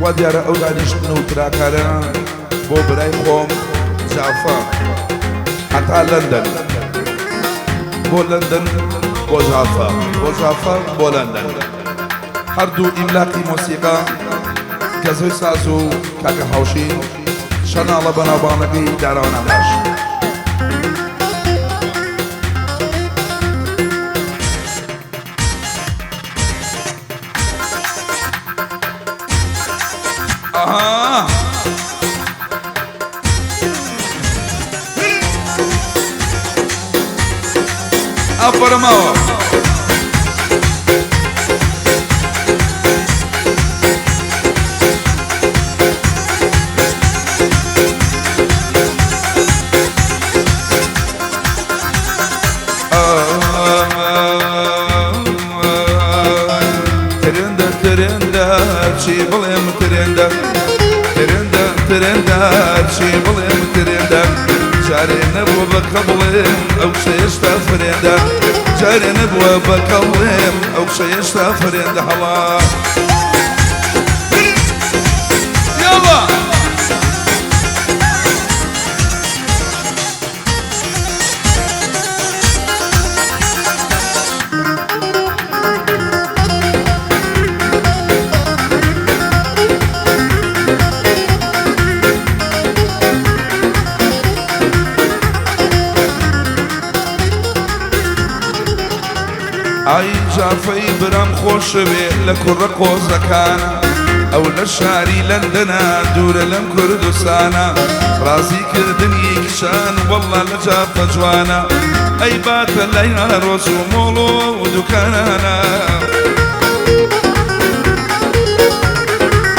وا دیارە ئەو دانیشتن و تراکانە بۆ برای خۆم جافە هەتا لەندەن بۆ لەندەن بۆ جافە بۆ جافە بۆ لەندەن هەردوو ئیملاقی مۆسیقا گەزۆی ساز و کاکە هاوشین شەناڵە بەناوبانەکەی داراوە ناقاش. ئەها ئەفەرماوە. ترندە ترندە چی بڵێم ترندە ترندە ترندە چی بڵێم ترندە جارێ نەبووە بە کەبڵێم ئەو کچە هێشتا فرێندە جارێ نەبووە بە کەڵێم ئەو کچە هێشتا فرێندە هەڵا یاڵا. ئای جافەی برام خۆشەوێ لە کوڕە قۆزەکانە ئەو لە شاری لەندەنە دوورە لەم کوردستانە ڕازی کردنی کچان وەڵڵا لە جافە جوانە ئەی باتە لای ئارۆز و مۆڵ و دوکانانە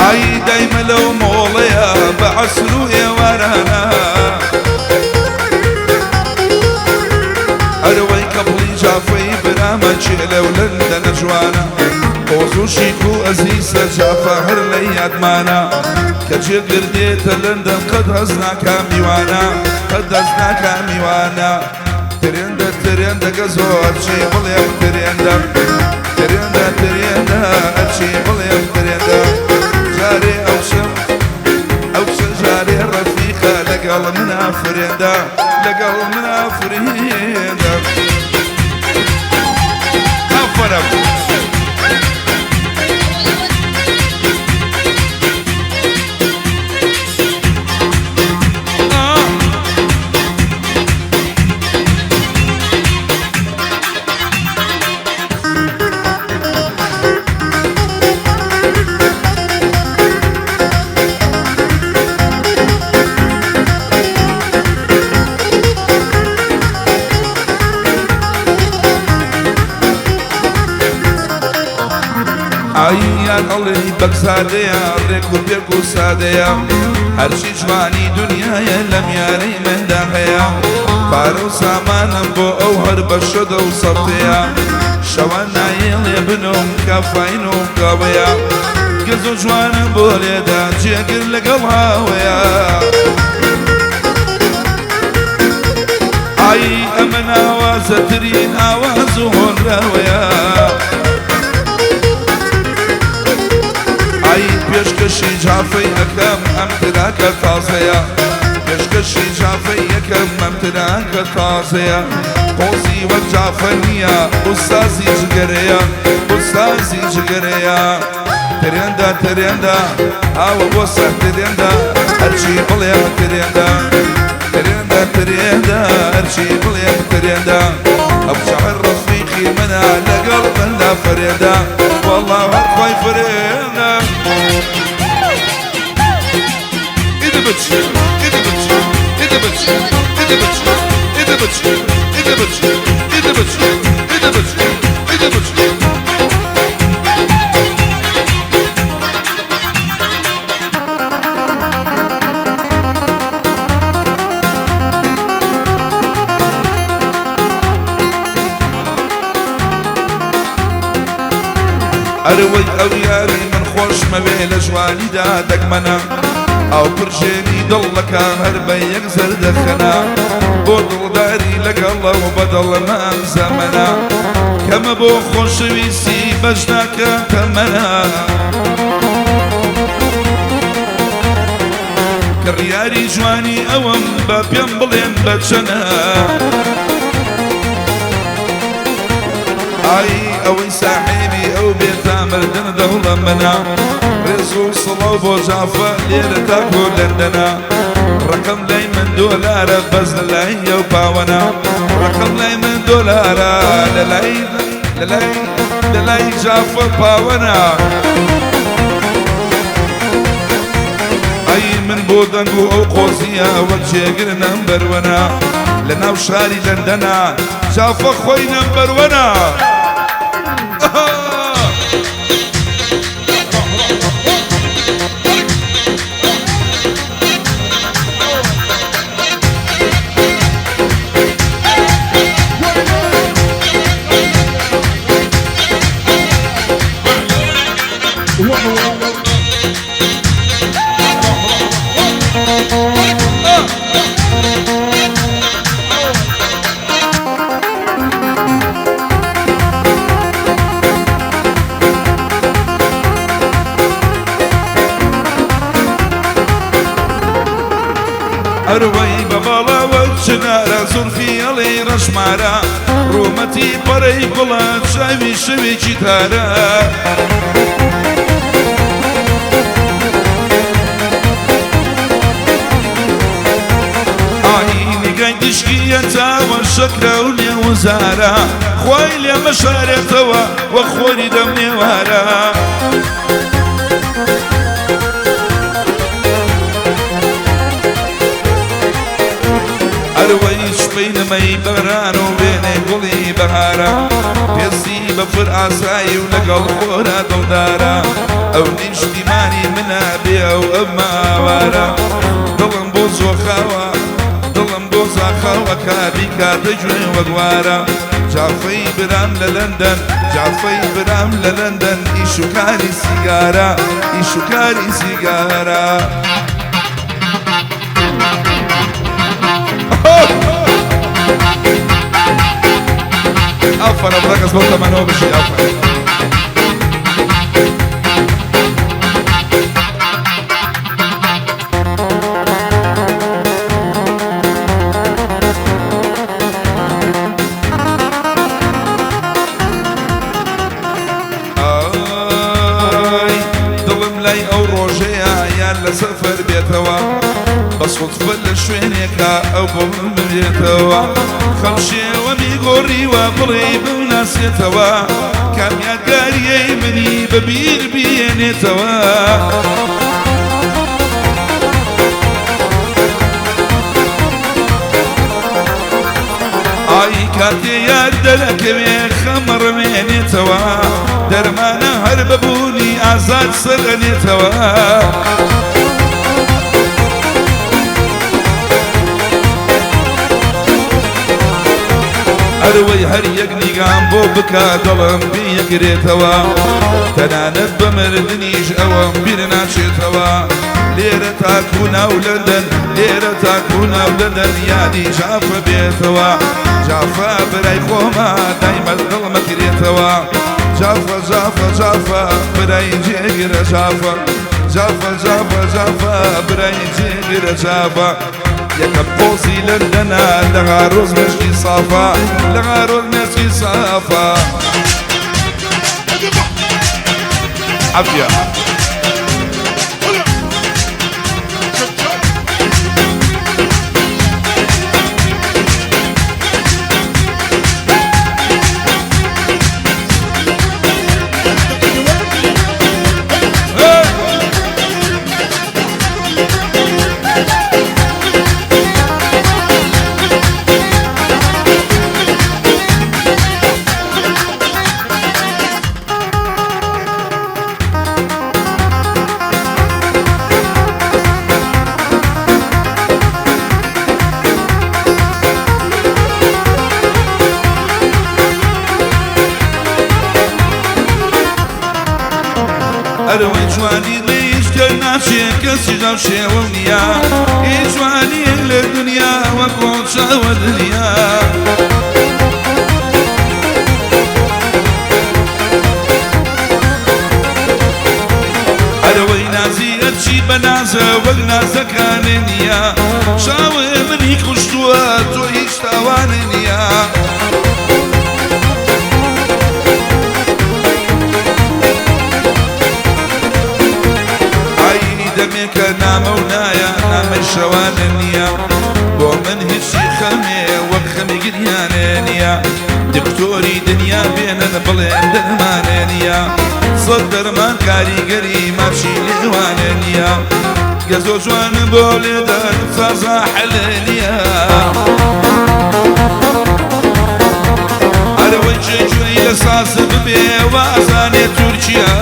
ئای دایمە لەو مۆڵەیە بە عەسر و ئێوارانە ئەرەوەی کەپڵی جافەی برامە کێ لەو لەندەنە جوانە قۆز و شیک و ئەزیزە جافە هەر لە یادمانە کە جێگر دێتە لەندەن قەت هەست ناکا میوانە قەت دەست ناکا میوانە ترێندە ترێندە گەزۆ هەرچی بڵێم ترێندە ترێندە ترێندە هەرچی بڵێم ترێندە جارێ ئەو کچم ئەو کچە جارێ ڕەفیقە لەگەڵ منا فرێندە لەگەڵ منا فرێندە ئافەرم. ئاییان ئەڵێی بەگزادەیە ڕێک و پێک و سادەیە هەرچی جوانی دنیایە لەم یارەی مندا هەیە پارە و سامانم بۆ ئەو هەر بە شەدە و سەفتەیە شەوان نایەڵێ بنوم کافاین و قاوەیە گەزۆ جوانم بۆ لێدا جێگر لەگەڵ هاوەیە ئای ئەمە ناوازەترین ئاواز و هۆنراوەیە ئای پێشکەشی جافەی ئەکەم ئەم تراکە تازەیە پێشکەشی جافەی یەکەم ئەم تراکە تازەیە قۆزی وەک جافە نییە ئوستازی جگەرەیە ئوستازی جگەرەیە ترێندە ترێندە ئاوە بۆ سەر ترێندە هەرچی بڵێم ترێندە ترێندە ترێندە هەرچی بڵێم ترێندە ئەو کچە هەر ڕەفیقی منە لەگەڵ مندا فرێندە وەڵا هەر خۆی فرێندە. ئیدە بچ ئیدە بچ ئیدە بچ ئیدە بچ ئیدە بچ ئیدە بچ ئیدە بچ ئیدە بچ ئیدە بچ. ئەرەوەی ئەو یاری من خۆشمەوێ لە جوانیدا دەگمەنە ئاو پرژێنی دڵەکە هەر بە یەک زەردەخەنە بۆ دڵداری لەگەڵ ئەو بەدڵ مام زەمەنە کەمە بۆ خۆشەویستی بەش ناکە تەمەنە. کڕیاری جوانی ئەوم بە پێم بڵێن بە چەنە. ئای ئەوەی ساحێبی ئەو بێت تا مردن دەوڵەمەنە. ڕێز و سڵاو بۆ جافە لێرە تاکۆ لەندەنە. ڕقم لای من دۆلارە بەس لە لای ئەو پاوەنە. ڕقم لای من دۆلارە لە لای لە لای لە لای جافە پاوەنە. ئەی من بۆ دەنگ و ئەو قۆزیە وەک جێگر number one ە. لە ناو شاری لەندەنە جافە خۆی number one ە. ئەروەی بە باڵاوە چنارە زولفی ئەڵێ ڕەشمارە ڕوومەتی پەڕەی گوڵە چاوی شەوێکی تارە. ئای نیگای تیشکیە چاوە شەکرە و لێوزارە خوای لێ مەشارێتەوە وە خۆری دەم نێوارە. ئەروەی شپەی نمەی بەران و وێنەی گوڵی بەهارە پێستی بەفر ئاسایی و لەگەڵ خۆرا دڵدارە. ئەو نیشتیمانی منە بێ ئەو ئەماوارە. دڵم بۆ زۆخاوە دڵم بۆ زاخاوە کابی کاتە گوێ وەگوارە. جافەی برام لە لەندەن جافەی برام لە لەندەن ئیشوکاری سیگارە ئیشوکاری سیگارە. ئافەرم ڕەگەز بۆ تەمەنەوە بژی ئافەرم. ئای دڵم لای ئەو ڕۆژەیە یان لە سەفەر بێتەوە بە سوتفە لە شوێنێکا ئەو بۆ من ببێتەوە. خەمشێوەمی گۆڕیوە بڵێ بمناسێتەوە کامیاگاریەی منی بەبیر بێنێتەوە. ئای کاتێ یار دەرەکەوێ خەمەڕمێنێتەوە دەرمانە هەر بەبوونی ئازاد سەرئەنێتەوە. ئەروەی هەر یەک نیگام بۆ بکا دڵم پێیەگرێتەوە تەنانەت بە مردنیش ئەوەم بیر ناچێتەوە. لێرە تاکو ناو لەندەن لێرە تاکو ناو لەندەن یادی جافە بێتەوە. جافە برای خۆمە دایمە دڵمە کرێتەوە. جافە جافە جافە برای جێگرە جافە جافە جافە جافە برای جێگرە جافە. یەکەم قۆزی لەندەنە لە غارۆز مێشکی سافە لە غارۆز مێشکی سافە. عافية. ئەرەوەی جوانی لە هیچ کەس ناچێ کەسی لەو شێوەم نییە. هیچ جوانیەک لە دنیا وەک چاوە دنیا. ئەرەوەی نازی ئەچی بە نازە وەک نازەکانێ نییە، چاوێ منی کوشتووە تۆ هیچ تاوانێ نییە. ئای دەمێکە نامە و نایە، نامەی شەوانێ نییە، بۆ من هیچی خەمێ وەک خەمی گریانێ نییە. دکتۆری دنیا بێنن بڵێن دەرمانێ نییە، سەد دەرمان کاریگەری ماچی لێوانێ نییە. گەزۆ جوانم بۆ لێدان سازا حەلێ نییە. ئەرەوەی جێگوێی لە ساز ببێ وازانێ تورکیا،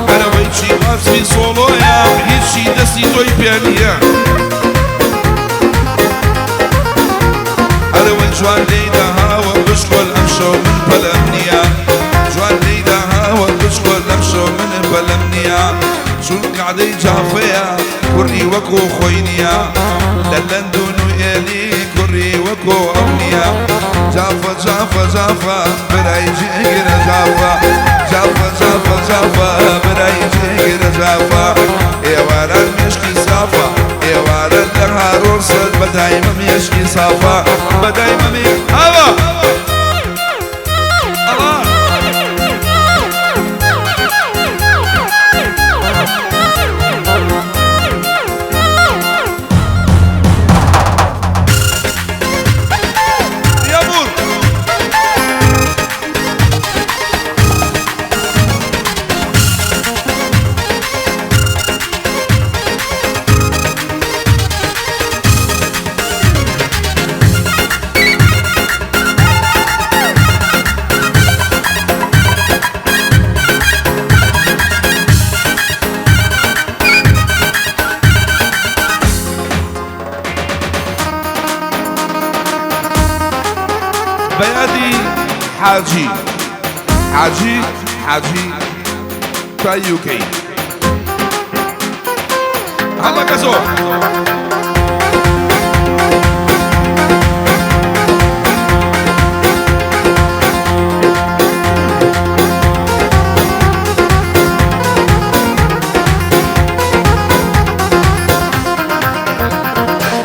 ئەرەوەی چی وازی سۆڵۆیە هیچی دەستی تۆی پێ نییە. ئەرەوەی جوان لێی داهاوە بشکۆل ئەمشەو من پەلەم نییە، جوان لێی داهاوە بشکۆل ئەمشەو من پەلەم نییە. چون قەعدەی جافەیە کوڕی وەکۆ خۆی نییە، لە لەندون و ئێلی کوڕی وەکۆ ئەو نییە. جافە جافە جافە برای جێگرە جافە، جافە جافە جافە برای جێگرە جافە. ئێواران مێشکی سافە، ئێواران لە هارۆسەت بەدایمە مێشکی سافە، بەدایمە مێ ئاوا ئەڵا. یابور بەیادی حاجی حاجی حاجی تا یوکەی هەڵە کەسۆ.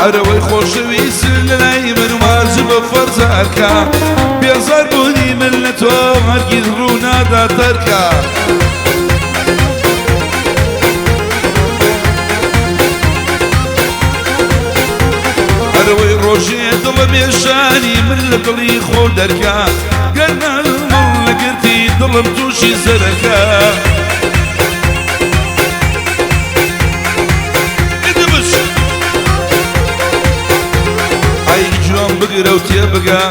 ئەرەوەی خۆشەویست لەلای من واجبە فەرزە ئەرکە، بێزار بوونی من لە تۆ هەرگیز ڕوونادا تەرکە. ئەرەوەی ڕۆژێ دڵە بێشانی من لە دڵی خۆ دەرکە، گەر ناڵم لەگرتی دڵم تووشی زەرەکە. ئەی گوێم بگرە و تێبگە،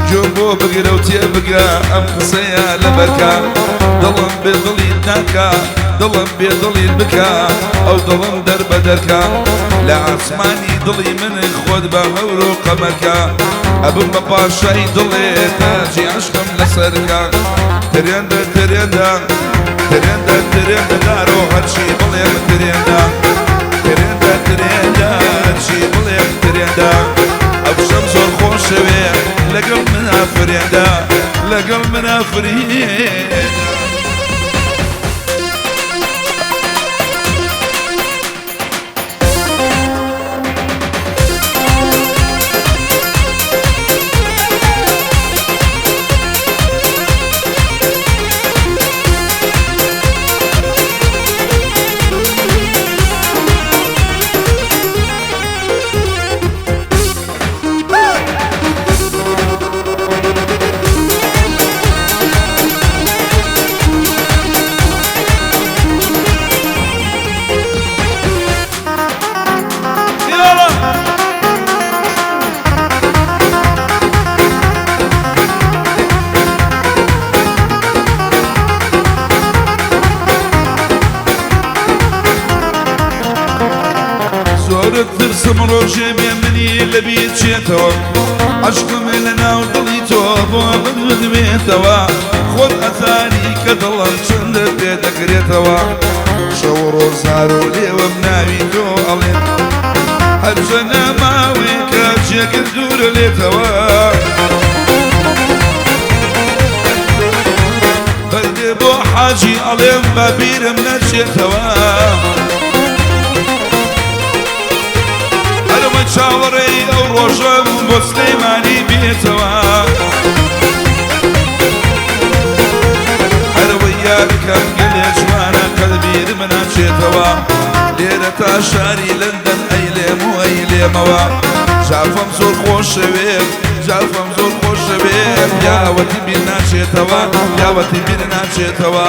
گوێم بۆ بگرە و تێبگە، ئەم قسەیە لەبەرکە. دڵم بێدڵیت ناکا، دڵم بێدڵیت بکە، ئەو دڵم دەربەدەرکە. لە ئاسمانی دڵی من خۆت بە هەور و قەمەرکە، ئەبم بە پاشای دڵێ تاجی عەشقم لەسەرکە. ترێندە ترێندە ترێندە ترێندە دارۆ هەرچی بڵێم ترێندە، ترێندە ترێندە هەرچی بڵێم ترێندە. ئەو شەم زۆر خۆشەوێ لەگەڵ منا فرێندە، لەگەڵ منا فرێندە. زۆرت ترسم ڕۆژێ بێ منی لەبیر چێتەوە، عەشقم لە ناو دڵی تۆ بۆ من بدوێتەوە. خۆت ئەزانی کە دڵم چەندە پێ دەکرێتەوە، شەو ڕۆزار و لێوەم ناوی تۆ ئەڵێن، هەرچە ناماوێ کە جێگر دوورە لێتەوە. بەردێ بۆ حاجی ئەڵێم بە بیرم نەچێتەوە. هەرمە چاوەڕێی ئەو ڕۆژەم بۆ سلەیمانی بێتەوە. هەرەوەی یارەکەم گەلێ جوانە قەت بیرم ناچێتەوە. لێرە تا شاری لەندەن ئەیلێم و ئەیلێمەوە. جافەم زۆر خۆشەوێت، جافەم زۆر خۆشەوێت، پیاوەتی بیر ناچێتەوە، پیاوەتی بیر ناچێتەوە.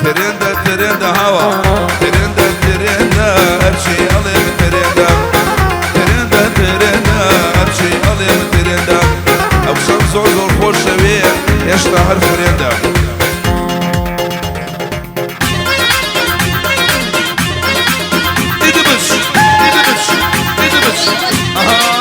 ترێندە ترێندە هاوا ترێندە ترێندە هەرچی ئەڵێم ترێندە، ترێندە ترێندە هەرچی ئەڵێم ترێندە. ئەو کچەم زۆر زۆر خۆشەوێ هێشتا هەر فرێندە. ئیدبچ ئیدبچ ئیدبچ ئەها.